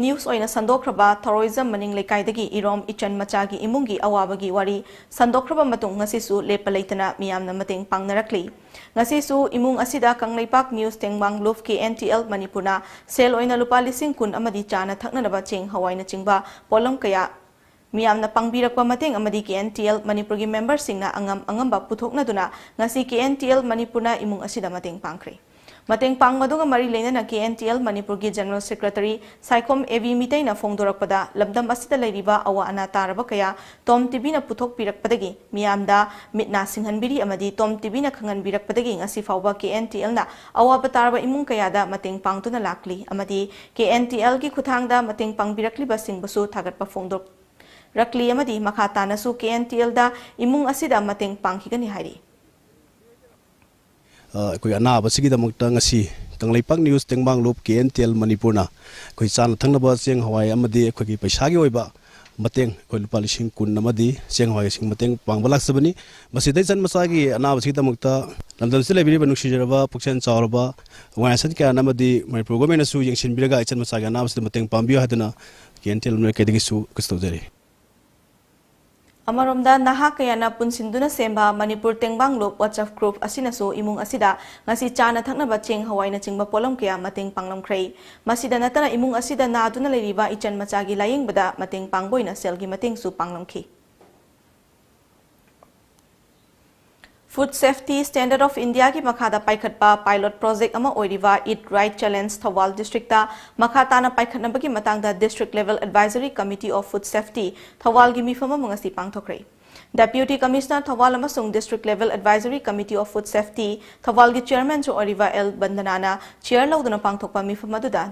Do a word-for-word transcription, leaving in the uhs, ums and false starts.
News ꯑꯣꯏꯅ ꯁꯟꯗꯣꯛꯈ꯭ꯔꯕ ꯊꯧꯔꯣꯏꯖꯝ ꯃꯅꯤꯡ ꯂꯩꯀꯥꯏꯗꯒꯤ ꯏꯔꯣꯝ ꯏꯆꯟ ꯃꯆꯥꯒꯤ ꯏꯃꯨꯡꯒꯤ ꯑꯋꯥꯕꯒꯤ ꯋꯥꯔꯤ ꯁꯟꯗꯣꯛꯈ꯭ꯔꯕ ꯃꯇꯨꯡ, ꯉꯁꯤꯁꯨ ꯂꯦꯞꯄ ꯂꯩꯇꯅ ꯃꯤꯌꯥꯝꯅ ꯃꯇꯦꯡ ꯄꯥꯡꯅꯔꯛꯂꯤ꯫ ꯉꯁꯤꯁꯨ ꯏꯃꯨꯡ ꯑꯁꯤꯗ ꯀꯪꯂꯩꯄꯥꯛ ꯅ꯭ꯌꯨꯁ ꯇꯦꯡꯕꯥꯡ ꯂꯨꯞ ꯀꯦ ꯑꯦꯟ ꯇꯤ ꯑꯦꯜ ꯃꯅꯤꯄꯨꯔꯅ ꯁꯦꯜ ꯑꯣꯏꯅ ꯂꯨꯄꯥ ꯂꯤꯁꯤꯡ ꯀꯨꯟ ꯑꯃꯗꯤ ꯆꯥꯅ ꯊꯛꯅꯅꯕ ꯆꯦꯡ ꯍꯋꯥꯏꯅꯆꯤꯡꯕ ꯄꯣꯠꯂꯝ ꯀꯌꯥ ꯃꯤꯌꯥꯝꯅ ꯄꯥꯡꯕꯤꯔꯛꯄ ꯃꯇꯦꯡ ꯑꯃꯗꯤ ꯀꯦ ꯑꯦꯟ ꯇꯤ ꯑꯦꯜ ꯃꯅꯤꯄꯨꯔꯒꯤ ꯃꯦꯝꯕꯔꯁꯤꯡꯅ ꯑꯉꯝ ꯑꯉꯝꯕ ꯄꯨꯊꯣꯛꯅꯗꯨꯅ ꯉꯁꯤ ꯀꯦ ꯑꯦꯟ ꯇꯤ ꯑꯦꯜ ꯃꯅꯤꯄꯨꯔꯅ ꯏꯃꯨꯡ ꯑꯁꯤꯗ ꯃꯇꯦꯡ ꯄꯥꯡꯈ꯭ꯔꯦ꯫ ꯃꯇꯦꯡ ꯄꯥꯡꯕꯗꯨꯒ ꯃꯔꯤ ꯂꯩꯅꯅ ꯀꯦ ꯑꯦꯟ ꯇꯤ ꯑꯦꯜ ꯃꯅꯤꯄꯨꯔꯒꯤ general secretary Saikhom A B ꯃꯤꯇꯩꯅ ꯐꯣꯡꯗꯣꯔꯛꯄꯗ, ꯂꯝꯗꯝ ꯑꯁꯤꯗ ꯂꯩꯔꯤꯕ ꯑꯋꯥ ꯑꯅꯥ ꯇꯥꯔꯕ ꯀꯌꯥ ꯇꯣꯝ ꯇꯤꯚꯤꯅ ꯄꯨꯊꯣꯛꯄꯤꯔꯛꯄꯗꯒꯤ, ꯃꯤꯌꯥꯝꯗ ꯃꯤꯠ ꯅꯥ ꯁꯤꯡꯍꯟꯕꯤꯔꯤ ꯑꯃꯗꯤ ꯇꯣꯝ ꯇꯤꯚꯤꯅ ꯈꯪꯍꯟꯕꯤꯔꯛꯄꯗꯒꯤ ꯉꯁꯤ ꯐꯥꯎꯕ ꯀꯦ ꯑꯦꯟ ꯇꯤ ꯑꯦꯜꯅ ꯑꯋꯥꯕ ꯇꯥꯔꯕ ꯏꯃꯨꯡ ꯀꯌꯥꯗ ꯃꯇꯦꯡ ꯄꯥꯡꯗꯨꯅ ꯂꯥꯛꯂꯤ ꯑꯃꯗꯤ ꯀꯦ ꯑꯦꯟ ꯇꯤ ꯑꯦꯜꯒꯤ ꯈꯨꯠꯊꯥꯡꯗ ꯃꯇꯦꯡ ꯄꯥꯡꯕꯤꯔꯛꯂꯤꯕꯁꯤꯡꯕꯨꯁꯨ ꯊꯥꯒꯠꯄ ꯐꯣꯡꯗꯣꯛ ꯔꯛꯂꯤ ꯑꯃꯗꯤ ꯃꯈꯥ ꯇꯥꯅꯁꯨ ꯀꯦ ꯑꯦꯟ ꯇꯤ ꯑꯦꯜꯗ ꯏꯃꯨꯡ ꯑꯁꯤꯗ ꯃꯇꯦꯡ ꯄꯥꯡꯈꯤꯒꯅꯤ ꯍꯥꯏꯔꯤ꯫ ꯑ, ꯑꯩꯈꯣꯏ ꯑꯅꯥꯕꯁꯤꯒꯤꯗꯃꯛꯇ ꯉꯁꯤ ꯀꯪꯂꯩꯄꯥꯛ ꯅ꯭ꯌꯨꯁ ꯇꯦꯡꯕꯥꯡ ꯂꯨꯞ ꯀꯦ ꯑꯦꯟ ꯇꯤ ꯑꯦꯜ ꯃꯅꯤꯄꯨꯔꯅ ꯑꯩꯈꯣꯏ ꯆꯥꯅ ꯊꯛꯅꯕ ꯆꯦꯡ ꯍꯋꯥꯏ ꯑꯃꯗꯤ ꯑꯩꯈꯣꯏꯒꯤ ꯄꯩꯁꯥꯒꯤ ꯑꯣꯏꯕ ꯃꯇꯦꯡ ꯑꯩꯈꯣꯏ ꯂꯨꯄꯥ ꯂꯤꯁꯤꯡ ꯀꯨꯟ ꯑꯃꯗꯤ ꯆꯦꯡ ꯍꯋꯥꯏꯁꯤꯡ ꯃꯇꯦꯡ ꯄꯥꯡꯕ ꯂꯥꯛꯆꯕꯅꯤ꯫ ꯃꯁꯤꯗ ꯏꯆꯟ ꯃꯆꯥꯒꯤ ꯑꯅꯥꯕꯁꯤꯒꯤꯗꯃꯛꯇ ꯂꯝꯗꯝꯁꯤꯗ ꯂꯩꯕꯤꯔꯤꯕ ꯅꯨꯡꯁꯤꯖꯔꯕ ꯄꯨꯛꯆꯦꯜ ꯆꯥꯎꯔꯕ organization ꯀꯌꯥꯅ ꯑꯃꯗꯤ ꯃꯅꯤꯄꯨꯔ ꯒꯣꯔꯃꯦꯟꯅꯁꯨ ꯌꯦꯡꯁꯤꯟꯕꯤꯔꯒ ꯏꯆꯟ ꯃꯆꯥꯒꯤ ꯑꯅꯥꯕꯁꯤꯗ ꯃꯇꯦꯡ ꯄꯥꯡꯕꯤꯌꯨ ꯍꯥꯏꯗꯨꯅ ꯀꯦ ꯑꯦꯟ ꯇꯤ ꯑꯦꯜ ꯃꯥꯏꯀꯩꯗꯒꯤꯁꯨ request ꯇꯧꯖꯔꯤ꯫ ꯑꯃꯔꯣꯝꯗ, ꯅꯍꯥ ꯀꯌꯥꯅ ꯄꯨꯟꯁꯤꯟꯗꯨꯅ ꯁꯦꯝꯕ ꯃꯅꯤꯄꯨꯔ ꯇꯦꯡꯕꯥꯡ ꯂꯨꯞ WhatsApp group ꯑꯁꯤꯅꯁꯨ ꯏꯃꯨꯡ ꯑꯁꯤꯗ ꯉꯁꯤ ꯆꯥꯅ ꯊꯛꯅꯕ ꯆꯦꯡ ꯍꯋꯥꯏꯅꯆꯤꯡꯕ ꯄꯣꯠꯂꯝ ꯀꯌꯥ ꯃꯇꯦꯡ ꯄꯥꯡꯂꯝꯈ꯭ꯔꯦ꯫ ꯃꯁꯤꯗ ꯅꯠꯇꯅ ꯏꯃꯨꯡ ꯑꯁꯤꯗ ꯅꯥꯗꯨꯅ ꯂꯩꯔꯤꯕ ꯏꯆꯟ ꯃꯆꯥꯒꯤ ꯂꯥꯌꯦꯡꯕꯗ ꯃꯇꯦꯡ ꯄꯥꯡꯕ ꯑꯣꯏꯅ ꯁꯦꯜꯒꯤ ꯃꯇꯦꯡꯁꯨ ꯄꯥꯡꯂꯝꯈꯤ꯫ Food Safety Standard of Indiaꯒꯤ ꯃꯈꯥꯗ ꯄꯥꯏꯈꯠꯄ pilot project ꯑꯃ ꯑꯣꯏꯔꯤꯕ Eat Right Challenge ꯊꯧꯕꯥꯜ districtꯇ ꯃꯈꯥ ꯇꯥꯅ ꯄꯥꯏꯈꯠꯅꯕꯒꯤ ꯃꯇꯥꯡꯗ District Level Advisory Committee of Food Safety ꯊꯧꯕꯥꯜꯒꯤ ꯃꯤꯐꯝ ꯑꯃ ꯉꯁꯤ ꯄꯥꯡꯊꯣꯛꯈ꯭ꯔꯦ꯫ Deputy Commissioner ꯊꯧꯕꯥꯜ ꯑꯃꯁꯨꯡ District Level Advisory Committee of Food Safety ꯊꯧꯕꯥꯜꯒꯤ chairmanꯁꯨ ꯑꯣꯏꯔꯤꯕ ꯑꯦꯜ ꯕꯟꯗꯅꯥꯅ chair ꯂꯧꯗꯨꯅ ꯄꯥꯡꯊꯣꯛꯄ ꯃꯤꯐꯝ ꯑꯗꯨꯗ